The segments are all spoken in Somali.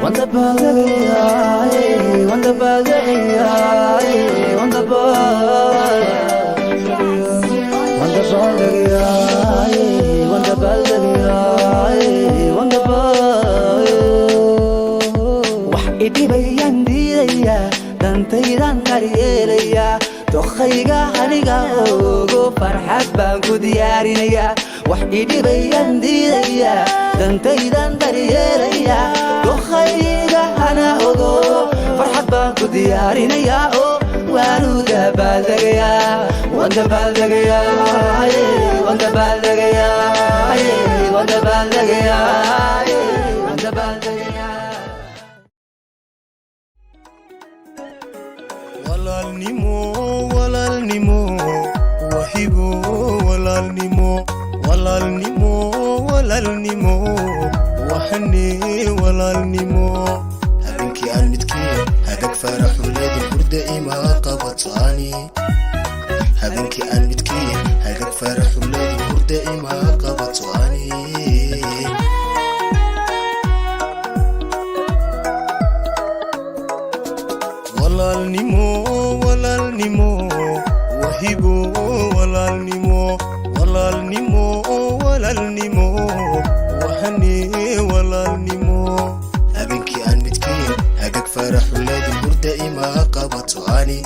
Waan dabaaldegayaa, waan dabaaldegayaa, waan waan dabaaldegayaa, waan dabaaldegayaa, waan dabaal. Wax idhibayaan diidayaa, dantaydan daryeelayaa, dokhayga aniga ogo, farxad baan ku diyaarinayaa. Wax idhibayaan diidayaa, dantaydan daryeelayaa, dokhayga hana ogo, farxad baan ku diyaarinayaa oo waanu dabaaldegayaa. Waan dabaaldegayaa, waan dabaaldegayaa, waan dabaaldegayaa, waan dabaaldegayaa. Walaalnimo, walaalnimo, wahibo walaalnimo, walaalnimo, walaalnimo, wahane walaalnimo. Habeenkii aan midkiin hagag faraxuleedin, hurda ima qabataani. Habeenkii aan midkiin hagag faraxuleedin, hurda ima qabataani. Walaalnimo, walaalnimo, wahibo walaalnimo, walaalnimo, walaalnimo, wahane walaalnimo. Habeenkii aan midkiin hagag faraxuleedin, hurda ima qabato ani.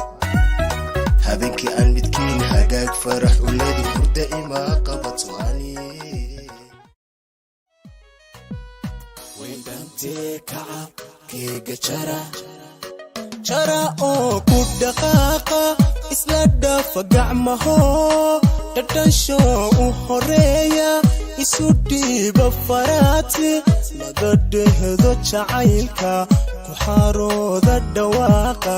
Habeenkii aan midkiin hagaag faraxuleedin, hurda ima qabato ani. Wendhantee kaca, keega jara Jara oo ku dhaqaaqa, isla dhaafa gacmaho, dhadhansho u horeeya, isu dhiiba faraati, laga dhehdo jacaylka, ku xaarooda dhawaaqa,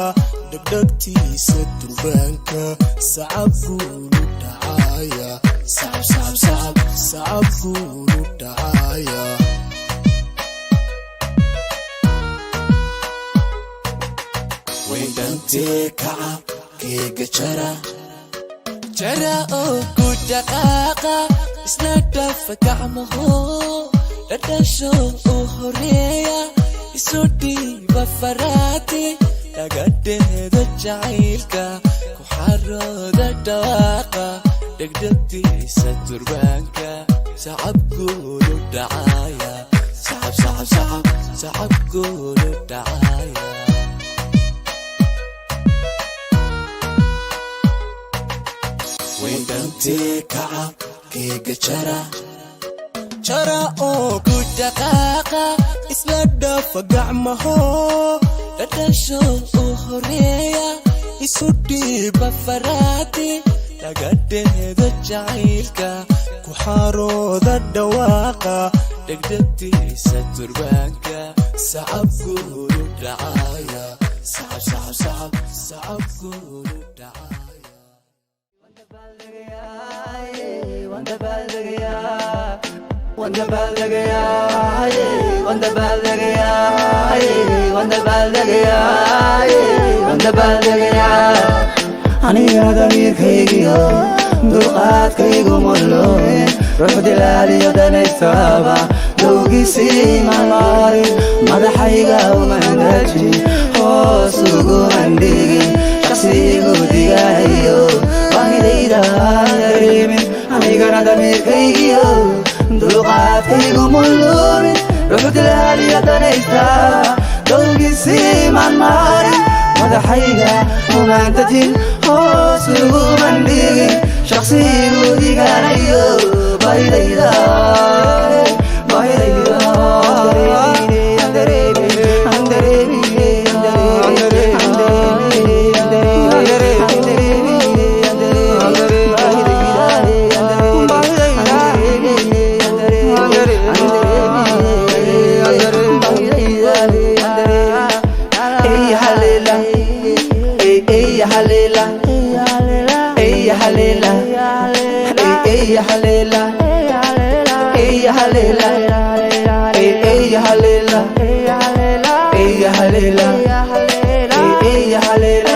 dhegdhegtiisa durbaanka, sacab guulu dhacaya, sacab, sacab, sacab, sacab guulu dhacaya. Wendhantee kaca, keega jara jara oo ku dhaqaaqa, isla dhaafa gacmaho, dhadhasho u horeeya, isu dhiiba faraati, laga dheedo jacaylka, ku xarooda dhawaaqa, dhegdhegtiisa durbaanka, sacab guulu dhacaya, sacab, sacab, sacab, sacab guulu dhacaya. Wendhantee kaca, keega jara Jara oo ku dhaqaaqa, isla dhaafa gacmaho, dhadhasho u horeeya, isu dhiiba faraati, laga dheedo jacaylka, ku xaarooda dhawaaqa, dhegdhegtiisa durbaanka, sacab guulu dhacaya, sacab, sacab, sacab, sacab guulu dhacaya. Waan dabaaldegayaa, waan dabaaldegayaa, waan dabaaldegayaa, waan dabaaldegayaa, waan dabaaldegayaa. Aniga damiirkaygiyo dulqaadkaygu mulooyin, ruux dilaaliyo danaystaaba dowgiisii malaarin, madaxayga umandajin, hoos uguman dhigin, shaqsigu digaanayo, baahidayda aan dareemin. Anigana damiirkaygiyo dulqaadkaygu muloomin, ruux dilaaliyo danaystaaba dowgiisii malaarin, madaxayga umaantajin, hoos uguman dhigin, shaqsigu digaanayo, baahidayda, baahidayda aan dareemin, aan dareemin, aan dareemin, aan dareemin, aan dareemin, baahidayda aan dareemin, aan dareemin, aan dareemin, baahidayda aan dareemin. Ey halela, ey ey halela, ey halela, ey ey halela, ey halela, ey ey halela, ey halela, ey ey halela.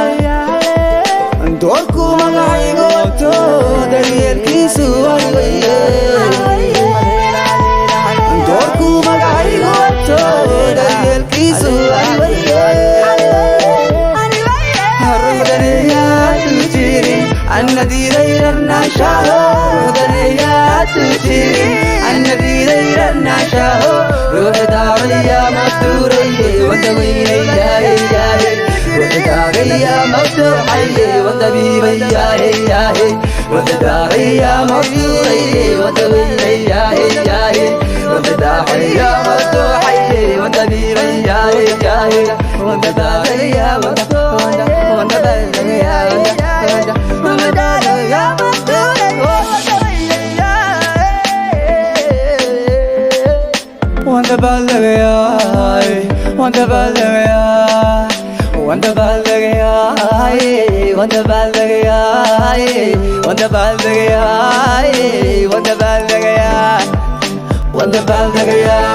Doorku magacayga wato, daryeelkiisu waye. Doorku magacayga wato, daryeelkiisu. Anna diiday rarnaashaaho, ruuxdaneeyaa tuutiri. Anna diiday rarnaashaaho, ruuxda daaraya maftuuraye, wadaweynayaaye. Ruuxda daaraya maftuuxaye, wadabiibayaaye. Ruuxda daaraya maftuuraye, wadaweynayaaye. Ruuxda daaraya maftuuxaye, wadabiibayaaye. Ruuxda daaraya wadabiibayaaye. Ruuxda daaraya maftuuraye. Waan dabaaldagayaa, waan dabaaldagayaa, waan dabaaldagayaa, waan dabaaldagayaa, waan dabaaldagayaa, waan dabaaldagayaa, waan dabaaldagayaa,